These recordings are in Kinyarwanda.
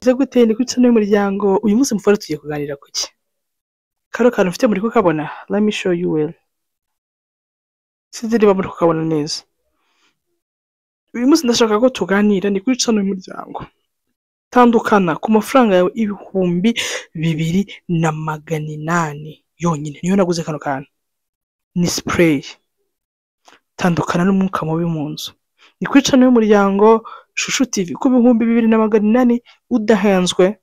Meze gute? Ni kuri channel y'umuryango. Uyu munsi mufore tugiye kuganira ku ki? Kano kantu mfite muri kukabona? Let me show you well. Sinzi niba muri kukabona neza. Uyu munsi ndashaka ko tuganira, ni kuri channel y'umuryango. Tandukana ku mafaranga yawe 2800 yonyine. Niyo naguze kano kantu. Ni spray. Tandukana n'umwuka mubi mu nzu. Ni kuri channel y'umuryango Shushu TV ku 2800 udahenzwe.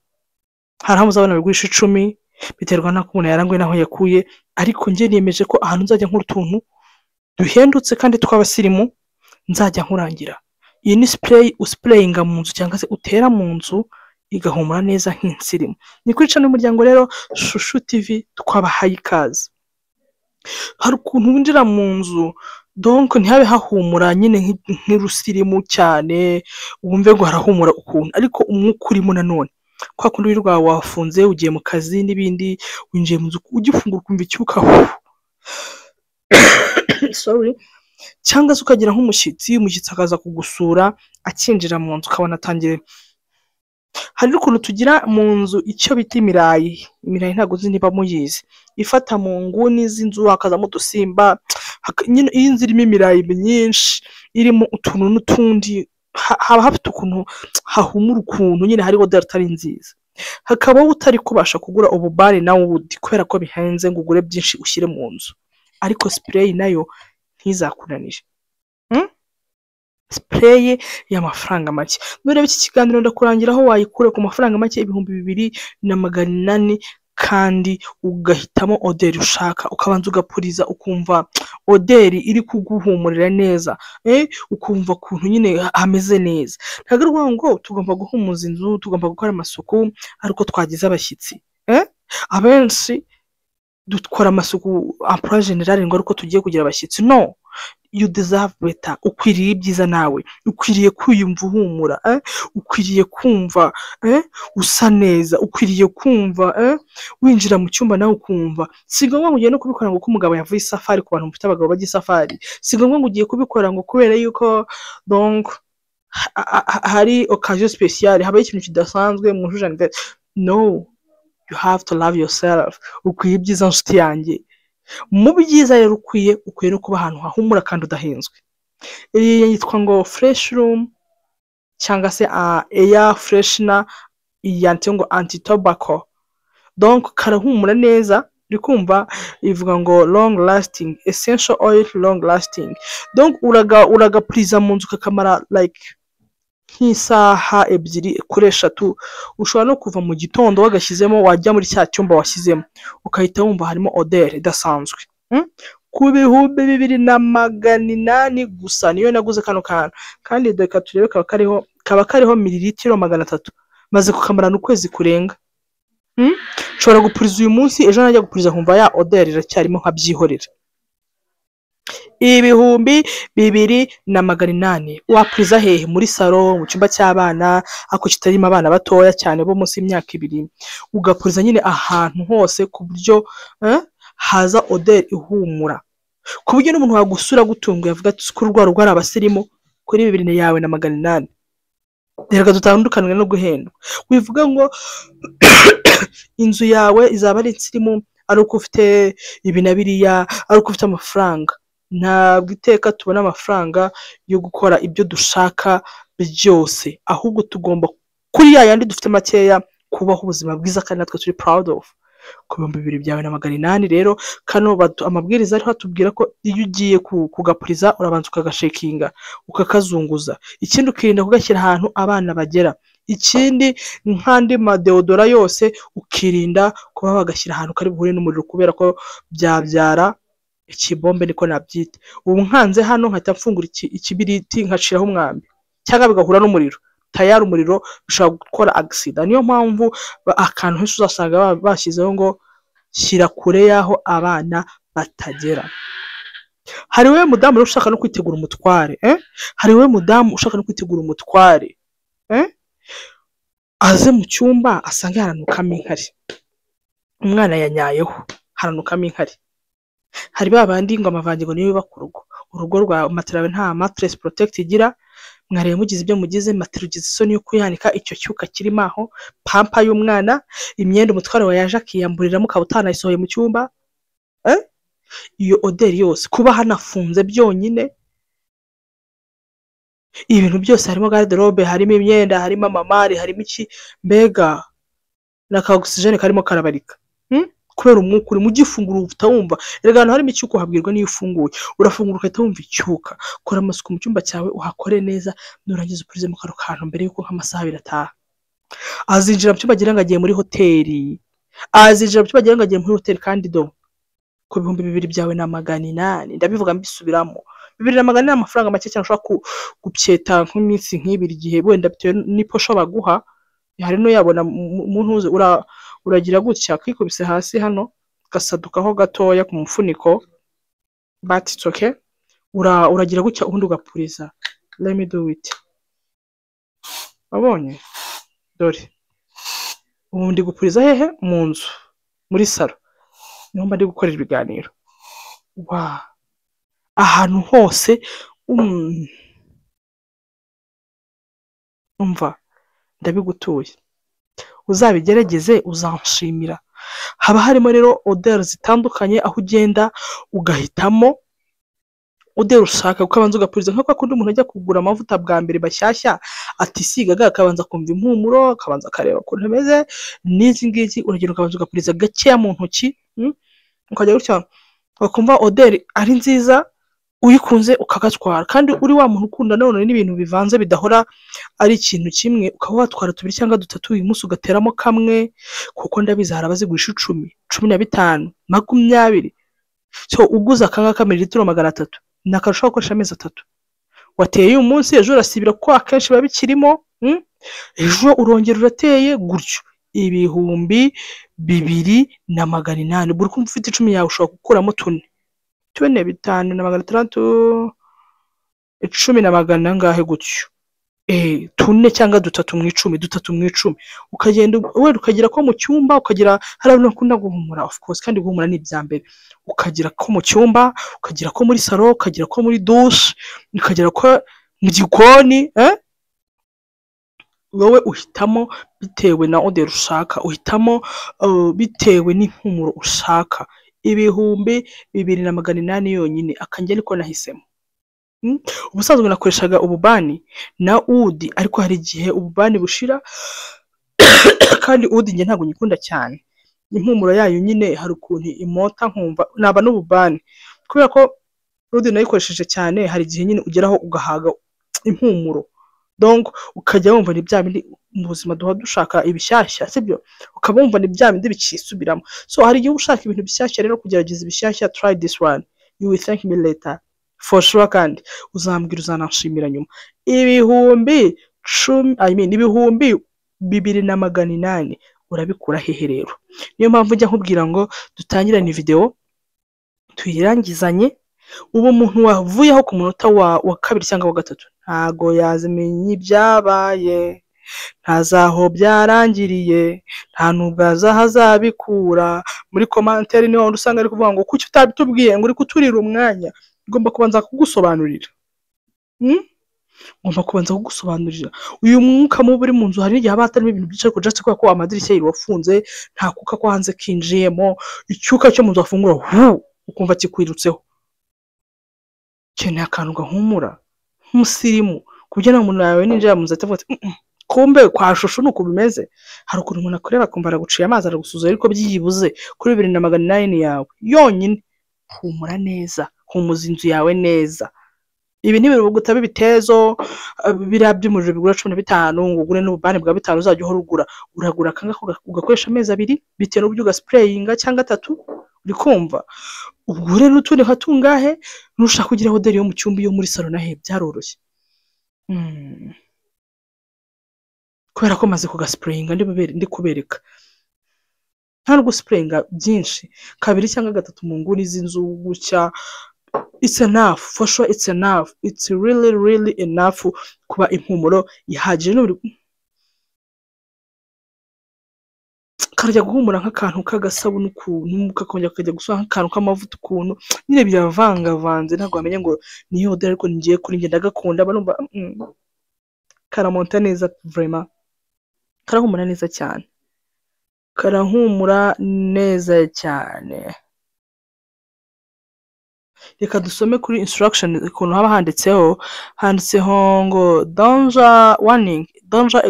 Hari aho muzabona bigurisha 10, biterwa n'uko umuntu yaranguye n'aho yakuye, ariko njye niyemeje ko ahantu nzajya nkura utuntu duhendutse kandi tw'abasirimu nzajya nkurangira. Iyi ni spray usprayinga mu nzu cyangwa se utera mu nzu igahumura neza nk'insirimu. Ni kuri channel y'umuryango rero Shushu TV, twabahaye ikaze. Hari ukuntu winjira mu nzu donc ntihabe hahumura nyine nk'urusirimu cyane, wumve ngo harahumura ukuntu, ariko umwuka urimo nanone kwa kundi wirirwa wafunze ugiye mu kazi n'ibindi, winjiye mu nzu ugifungura ukumva icyuka, sorry, cyangwa se ukagira nk'umushyitsi, umushyitsi akaza kugusura, akinjira mu nzu ukabona atangiye. Hari n'ukuntu tugira mu nzu icyo bita imirayi. Imirayi ntabwo nzi niba muyizi, ifata mu nguni z'inzu hakazamo udusimba. Nyine iyo inzu irimo imirayi myinshi, irimo utuntu n'utundi, haba hafite ukuntu hahumura, ukuntu nyine hari odeur itari nziza. Hakabaho utari kubasha kugura ububani na wood kubera ko bihenze ngo ugure byinshi ushyire mu nzu, ariko spray nayo ntizakunanire. Spray y'amafaranga make. Nureba iki kiganiro ndakurangira aho wayikura ku mafaranga make 2800, kandi ugahitamo odeur ushaka, ukabanza ugapuriza ukumva odeur iri kuguhumurira neza, ukumva ukuntu nyine hameze neza. Ntabwo ari ukuvuga ngo tugomba guhumuza inzu, tugomba gukora amasuku ariko twagize abashyitsi. Abenshi dukora amasuku en général ngo ariko tugiye kugira abashyitsi. No, you deserve better. Ukwiriye ibyiza nawe, ukwiriye kwiyumva uhumura, ukwiriye kumva usa neza, ukwiriye kumva winjira mu cyumba nawe ukumva. Si ngombwa ngo ugiye no kubikora ngo uko umugabo yavuye isafari, ku bantu mufite abagabo bajya isafari. Si ngombwa ngo ugiye kubikora ngo kubera yuko donc hari occasion spéciale, habaye ikintu kidasanzwe mu juje. No, you have to love yourself. Ukwiye ibyiza, nshuti yanjye. Mu byiza rero ukwiye no kuba ahantu hahumura kandi udahenzwe. Iyi yitwa ngo fresh room cyangwa se air freshener, iyi yanditseho ngo anti tobacco, donc karahumura neza. Uri kumva ivuga ngo long lasting essential oil, long lasting, donc uragapuriza mu nzu kakamara like nk'isaha 2 kuri 3. Ushobora no kuva mu gitondo wagashyizemo, wajya muri cya cyumba washyizemo ukahita wumva harimo odeur idasanzwe. Ku 2800 gusa niyo naguze kano kantu, kandi reka turebe, kaba kariho mililitiro 300. Maze kukamarana ukwezi kurenga. Nshobora gupuriza uyu munsi, ejo najya gupuriza nkumva ya odeur iracyarimo, nkabyihorera. 2800 wapuriza hehe? Muri salon, mu cyumba cy'abana ariko kitarimo abana batoya cyane bo munsi y'imyaka 2, ugapuriza nyine ahantu hose ku buryo haza odeur ihumura, ku buryo n'umuntu wagusura agutunguye avuga ati: "Kuri rwa rugo ari abasirimu." Kuri bibiri yawe na magana inani. Reka dutandukanywe no guhendwa. Wivuga ngo inzu yawe izaba ari insirimu ari uko ufite ibi na biriya, ari uko ufite amafaranga. Ntabwo iteka tubona amafaranga yo gukora ibyo dushaka byose, ahubwo tugomba kuri ya yandi dufite makeya kubaho ubuzima bwiza kandi natwe turi proud of. Ku 2800 rero kano, amabwiriza ariho atubwira ko iyo ugiye kugapuriza urabanza ukagashakinga, ukakazunguza. Ikindi, ukirinda kugashyira ahantu abana bagera. Ikindi, nk'andi madeodorant yose, ukirinda kuba wagashyira ahantu kari buhure n'umuriro kubera ko byabyara ikibombe, niko nabyita. Ubu nkanze hano nkahita mfungura ikibiriti nkaciraho umwambi, cyangwa bigahura n'umuriro, tayari umuriro bishobora gukora accident. Niyo mpamvu akantu henshi uzasanga bashyizeho ngo shyira kure y'aho abana batagera. Hari we mudamu rero ushaka no kwitegura umutware, eh? Hari we mudamu ushaka no kwitegura umutware, eh? Aze mu cyumba asange haranukamo inkari, umwana yanyayeho, haranukamo inkari. Hari ba bandi ngo amavangingo niyo yubaka urugo. Urugo rwa matera yawe nta mattress protect igira. Mwareba mugize ibyo mugize, matera ugize isoni yo kuyanika, icyo cyuka kirimo aho, pampa y'umwana, imyenda umutware wawe yaje akiyamburiramo ukaba utanayisohoye mu cyumba, iyo odeur yose, kuba hanafunze byonyine, ibintu byose harimo garde-robe, harimo imyenda, harimo amamari, harimo iki, mbega n'aka oxygène karimo karabarika kubera umwuka urimo. Ugifungura uhita wumva, erega ahantu harimo icyuka uhabwirwa n'iyo ufunguye, urafungura ugahita wumva icyuka. Kora amasuku mu cyumba cyawe, uhakore neza, nurangiza upurizemo kano kantu mbere y'uko nk'amasaha 2 ataha. Azinjira mu cyumba agira ngo agiye muri hoteli, azinjira mu cyumba agira ngo agiye muri hoteli, kandi do ku 2800, ndabivuga mbisubiramo, 2800 ni amafaranga make cyane ushobora gupyeta nk'iminsi nk'ibiri, igihe wenda bitewe n'iposho baguha, hari n'uyabona mu ntuze, uragira gutya kikubise hasi hano gasadukaho gatoya ku mufuniko, but it's okay. Uragira gutya ubundi ugapuriza. Let me do it. Wabonye? Dore ubu ndi gupuriza hehe? Mu nzu, muri salo niho mba ndi gukorera ibiganiro. Wa ahantu hose, umva ndabigutuye, uzabigerageze uzanshimira. Haba harimo rero odeur zitandukanye, aho ugenda ugahitamo odeur ushaka, ukabanza ugapuriza nka kwa kundi umuntu ajya kugura amavuta bwa mbere bashyashya atisigaga, akabanza kumva impumuro, akabanza akareba ukuntu ameze. N'izi ngizi uragenda ukabanza ugapuriza gakeya mu ntoki, ukajya gutya wakumva odeur ari nziza, uyikunze ukagatwara. Kandi uri wa muntu ukunda none n'ibintu bivanze bidahora ari ikintu kimwe, ukaba watwara 2 cyangwa 3 uyu munsi ugateramo kamwe, kuko ndabizi hari abazigurisha 10, 15, 20. So uguze akangaka mililitiro 300 ni akarusho gukoresha amezi 3. Wateye uyu munsi, ejo urasibira kuko akenshi biba bikirimo, ejo urongera urateye gutyo, 2800. Buri kumva ufite 10 yawe ushobora gukuramo 4, 4, 5 na 600, 10 na magana angahe gutyo, 4 cyangwa 3 mu 10, 3 mu 10, ukagenda wenda ukagira ko mu cyumba, ukagira hari abantu bakunda guhumura of course, kandi guhumura ni ibya mbere, ukagira ko mu cyumba, ukagira ko muri salo, ukagira ko muri douche, ukagira ko mu gikoni, wowe uhitamo bitewe na odeur ushaka, uhitamo bitewe n'impumuro ushaka. 2800 yonyine, akanjye niko nahisemo. Ubusanzwe nakoreshaga ububani na udi, ariko hari igihe ububani bushira, kandi udi njye ntabwo nyikunda cyane, impumuro yayo nyine hari ukuntu imota nkumva naba n'ububani, kubera ko udi nayikoresheje cyane, hari igihe nyine ugeraho ugahaga impumuro, donc ukajya wumva ni bya bindi mu buzima duhora dushaka ibishyashya, sibyo? Ukaba wumva ni bya bindi bikisubiramo. So hari igihe ushaka ibintu bishyashya rero, kugerageza ibishyashya, try this one, you will thank me later for sure, kandi uzambwira, uzananshimira nyuma. 10,000, I mean 2800, urabikura hehe rero? Niyo mpamvu njya nkubwira ngo dutangirane video tuyirangizanye. Ubu umuntu wavuyeho ku munota wa 2 cyangwa wa 3 ntago yazimenya ibyabaye, ntazaho byarangiriye, nta nubwo azabikura. Muri commentaire niho usanga ari kuvuga ngo kuki utabitubwiye, ngo uri kuturira umwanya. Ngomba kubanza kugusobanurira, ngomba kubanza kugusobanurira. Uyu mwuka mubi uri mu nzu, hari n'igihe haba hatarimo ibintu byinshi, ariko just kubera ko amadirishya yirirwa afunze, nta kuka ko hanze kinjiyemo, icyuka cyo mu nzu wafungura hu ukumva kikwirutseho. Ukeneye akantu gahumura nk'umusirimu, ku buryo nta muntu yawe ninjira mu nzu atavuga ati kumbe kwa shushu nuko bimeze. Hari ukuntu umuntu akureba akumva araguciye amazi, aragusuzuma, ariko byibuze kuri 2800 yawe yonyine humura neza, humuza inzu yawe neza. Ibi ntibirugutaba ibitezo biriya by'umuriro bigura 15, ngo ugure n'ububani bwa 5 uzajya uhora ugura. Uragura akangaka ugakoresha amezi 2 bitewe n'uburyo ugasprayinga cyangwa 3, uri kumva? Ugure n'utundi nka tungahe, nushaka kugira odeur yo mu cyumba, iyo muri salo nahe byaroroshye. Kubera ko maze kugasprayinga ndi kubereka, nta no gusprayinga byinshi, 2 cyangwa 3 mu nguni z'inzu gutya, it's enough for sure, it's enough, it's really really enough kuba impumuro ihagije. N'uburi karajya guhumura nk'akantu k'agasabune ukuntu, kakongera kakajya gusa nk'akantu k'amavuta ukuntu, nyine biravangavanze, ntabwo wamenya ngo ni odeur, ariko ngiye kuri njye ndagakunda, mba numva Karamonta neza vraiment, karahumura neza cyane, karahumura neza cyane. Reka dusome kuri instruction ukuntu haba handitseho. Handitseho ngo "Danger, warning, danger,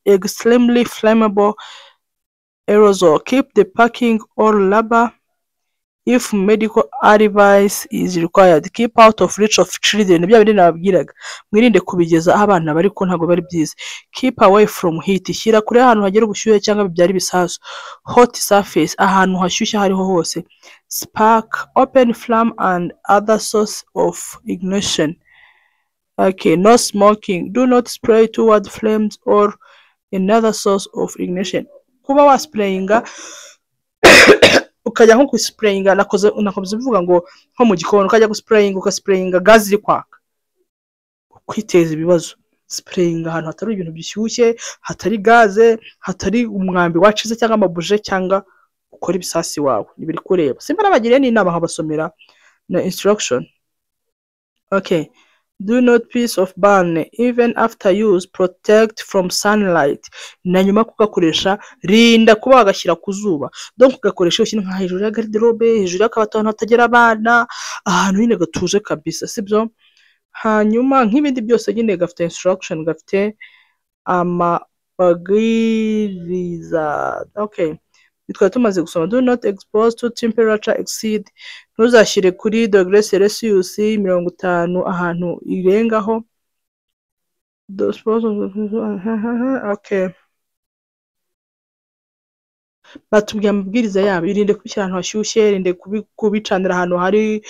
extremely flammable aerosol. Keep the packing or label if medical advice is required. Keep out of reach of children." Bya bindi nababwiraga, mwirinde kubigeza aho abana bari ko ntabwo bari byiza. "Keep away from heat." Shyira kure ahantu hagera ubushyuhe cyangwa bibyara ibisasu. "Hot surface", ahantu hashyushye aho ariho hose. "Spark, open flame and other source of ignition." Okay, "No smoking. Do not spray toward flames or another source of ignition." Kuba wasprayinga, ukajya nko gusprayinga, nakoze nakomeza mvuga ngo nko mu gikoni ukajya gusprayinga, ugasprayinga gazi iri kwaka, kwiteza ibibazo. Sprayinga ahantu hatari ibintu bishyushye, hatari gaze, hatari umwambi wacize cyangwa amabuje cyangwa ukora ibisasi wawe ntibiri kureba. Simba nabagiriye n'inama nkabasomera na instruction. Okay, "Do not piece of burn even after use. Protect from sunlight." Na nyuma kugakoresha, rinda kuba wagashyira ku zuba. Donc ugakoresha ushyira nka hejuru ya garde-robe, hejuru y'akabati, ahantu hatagera abana, ahantu nyine gatuje kabisa, sibyo? Hanyuma nk'ibindi byose nyine gafite instruction, gafite amabwiriza. Okay, twari tumaze gusoma "Do not expose to temperature exceed", ntuzashyire kuri dogere Celsius 50, ahantu irengaho. Okay, batubwiye amabwiriza yabo: irinde kubishyira ahantu hashyushye, irinde kubicanira ahantu hari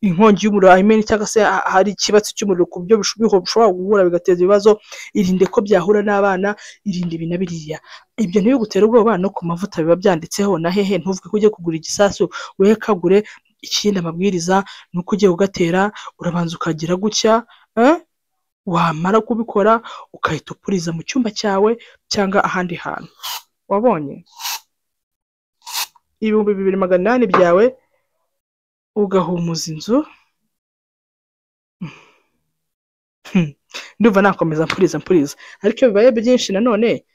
inkongi y'umuriro, I mean, cyangwa se hari ikibatsi cy'umuriro ku buryo bishobora guhura bigateza ibibazo, irinde ko byahura n'abana, irinde ibi na biriya. Ibyo ntibigutere ubwoba. No ku mavuta biba byanditseho na hehe. Ntuvuge ko ugiye kugura igisasu, we kagure. Ikindi, amabwiriza ni uko ugiye kugatera urabanza ukagira gutya, eh? Wamara kubikora ukahita upuriza mu cyumba cyawe cyangwa ahandi hantu wabonye. 2800 byawe ugahumuza inzu. Ndumva nakomeza mpuriza mpuriza, ariko iyo bibaye byinshi nanone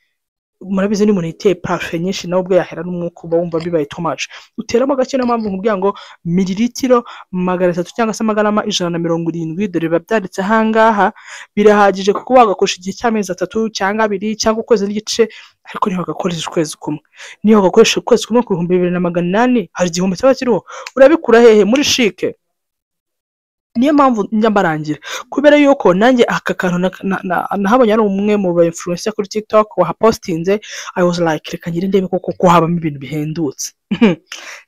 murabizi, niba umuntu yiteye parufe nyinshi nawe ubwe yahera n'umwuka, uba wumva bibaye too much. Uteramo gake. Niyo mpamvu nkubwira ngo mililitiro 300 cyangwa se amagarama 170, dore biba byanditse ahangaha, birahagije kuko wagakoresha igihe cy'amezi 3 cyangwa 2 cyangwa ukwezi n'igice. Ariko niba wagakoresha ukwezi kumwe, niba wagakoresha ukwezi kumwe ku 2800, hari igihumbi cyaba kiriho. Urabikura hehe? Muri CHIC. Niyo mpamvu njya mbarangira, kubera yuko nanjye aka kantu nahabonye ari umwe mu ba influencer kuri TikTok wahapostinze. I was like, reka ngire ndebe koko ko habamo ibintu bihendutse.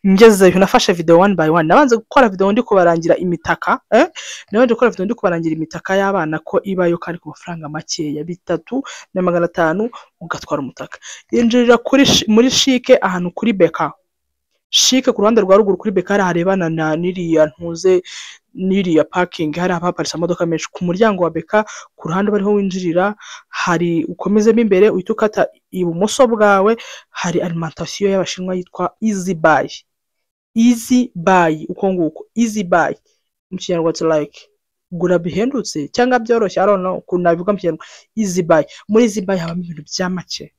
Ngezeyo nafashe video one by one. Nabanze gukora video ndi kubarangira imitaka, eh? Nabanje gukora video ndi kubarangira imitaka y'abana ko ibayo kandi ku mafaranga makeya, 3500 ugatwara umutaka. Injirira muri CHIC, ahantu kuri BK. CHIC ku ruhande rwa ruguru kuri BK, harebana na n'iriya ntuze, n'iriya parking, hari ahaparitse amamodoka menshi. Ku muryango wa BK ku ruhande bariho winjirira, hari ukomezemo imbere, uhita ukata ibumoso bwawe, hari alimentation y'Abashinwa yitwa Easy Buy. Easy Buy, uko nguko. Easy Buy mu Kinyarwanda, like gura bihendutse cyangwa byoroshye, I don't know ukuntu nabivuga mu Kinyarwanda. Easy Buy, muri Easy Buy habamo ibintu bya make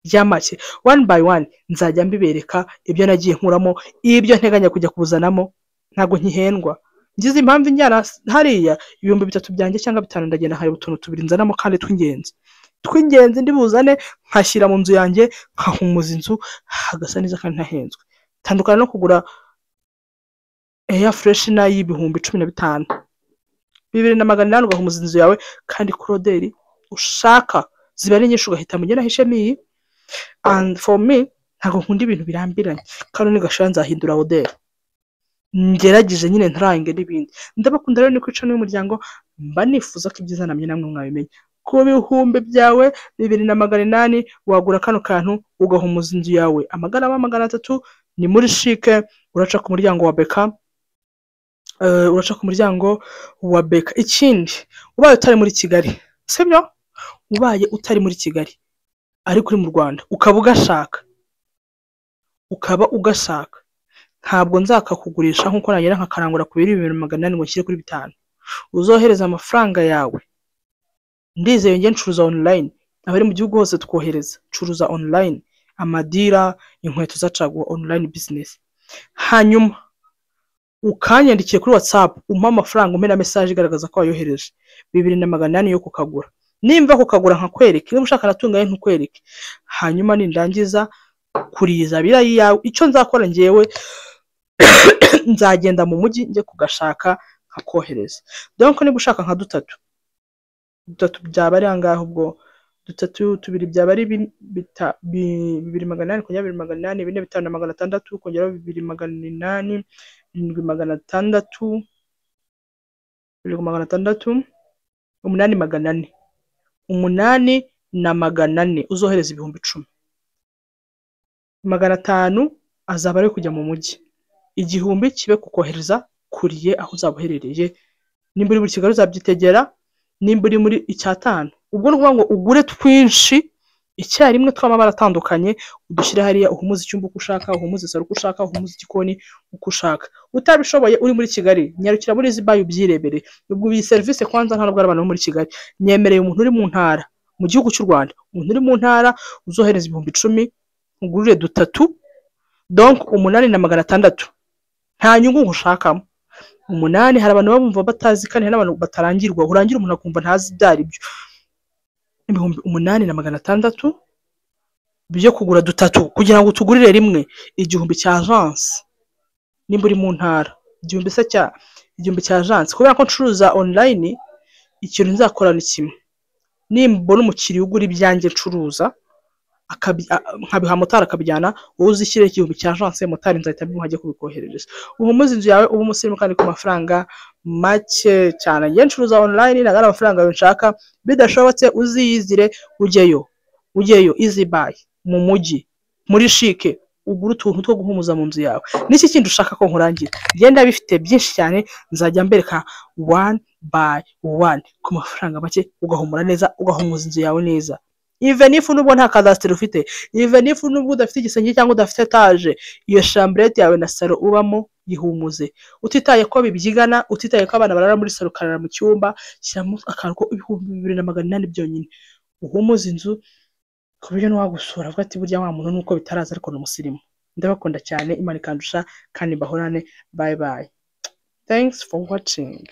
bya make. One by one nzajya mbibereka ibyo nagiye nkuramo, ibyo nteganya kujya kuzanamo. Ntabwo nkihendwa. Ngize impamvu injyana hariya, 3000 byanjye cyangwa 5000, ndagenda nkareba utuntu tubiri nzanamo kandi tw'ingenzi, tw'ingenzi ndi buzane nkashyira mu nzu yanjye, nkahumuza inzu hagasa neza kandi ntahenzwe. Tandukana no kugura air freshener y'15,000. 2800 ugahumuza inzu yawe kandi kuri odeur ushaka ziba ari nyinshi, ugahitamo. Njye nahishemo iyi, and for me ntabwo nkunda ibintu birambiranye. Kano nigashira nzahindura odeur, ngerageje nyine ntarange n'ibindi. Ndabakunda rero, ni kwica n'umuryango. Mba nifuza ko ibyiza namye namwe mwabimenya. Ku bihumbi byawe 2800 wagura kano kantu ugahumuza inzu yawe amagarama 300. Ni muri CHIC, uraca ku muryango wa BK, uraca ku muryango wa BK. Ikindi, ubaye utari muri Kigali, sibyo? Ubaye utari muri Kigali ariko uri mu Rwanda ukaba ugashaka, ntabwo nzakakugurisha nkuko nagera nkakarangura ku biri 2800 ngo nshyire kuri 5000. Uzohereza amafaranga yawe. Ndizeye, njye ncuruza online, abari mu gihugu hose twohereza. Ncuruza online amadira, inkweto za caguwa, online business. Hanyuma ukanyandikiye kuri WhatsApp, umpa amafaranga, umpe na message igaragaza ko wayohereje, 2800 yo kukagura. Nimva kukagura nkakwereka, niba ushaka natungaye ntukwereke. Hanyuma nindangiza kuriza birayi yawe, icyo nzakora ngewe, nzagenda mu mujyi njye kugashaka nkakohereza. Donc niba ushaka nka dutatu, dutatu byaba ari angahe? Ubwo dutatu, tubiri byaba ari 2800 kongera 2800, 4, 5600, kongeraho 2800, 7600, 7600, 8400, 8400. Uzohereza 10,000, 500 azaba ari kujya mu mujyi, 1000 kibe kukohereza courrier aho uzaba uherereye. Nimba uri muri Kigali uzabyitegera, nimba uri muri icyatanu. Ubwo ni ukuvuga ngo ugure twinshi icyarimwe tw'amabara atandukanye, udushyire hariya, uhumuze icyumba uko ushaka, uhumuze salo uko ushaka, uhumuze igikoni uko ushaka. Utabishoboye uri muri Kigali, nyarukira muri Easy Buy ubyirebere. Ubwo iyi serivisi kwanza nta nubwo ari abantu bo muri Kigali nyemereye, umuntu uri mu ntara mu gihugu cy'u Rwanda. Umuntu uri mu ntara uzohereza 10,000, ugurire dutatu, donc 8600, nta nyungu nkushakamo. Umunani, hari abantu baba bumva batazi, kandi hari n'abantu batarangirwa, urangira umuntu akumva ntazi ibyo ari byo. 8600 byo kugura dutatu kugira ngo utugurire rimwe, 1000 cya agence nimba uri mu ntara, 1000 se cya 1000 cya agence. Kubera ko ncuruza online, ikintu nzakora ni kimwe: nimbona umukiriya ugura ibyanjye ncuruza, nkabiha motari akabijyana, wowe uzishyireho 1000 cya agence, motari nzahita mbimuha ajye kubikoherereza. Uhumuze inzu yawe, ube umusirimu kandi ku mafaranga make cyane. Njye ncuruza online, ntabwo ari amafaranga yawe nshaka. Bidashobotse uziyizire ujyeyo, ujyeyo Easy Buy mu mujyi muri CHIC, ugure utuntu two guhumuza mu nzu yawe. N'iki kindi ushaka ko nkurangira? Genda bifite byinshi cyane, nzajya mbereka one by one ku mafaranga make, ugahumura neza, ugahumuza inzu yawe neza. Even if nubwo nta kadasiteri ufite, even if nubwo udafite igisenge cyangwa udafite etaje, iyo chambrette yawe na salo ubamo yihumuze, utitaye ko bibyigana, utitaye ko abana barara muri salo ukarara mu cyumba. Shyiramo akantu ko 2800 byonyine, uhumuze inzu ku buryo n'uwagusura avuga ati: "Burya wa muntu nuko bitaraza ariko ni umusirimu." Ndabakunda cyane, Imana ikandusha kandi mbahorane. Bye bye, thanks for watching.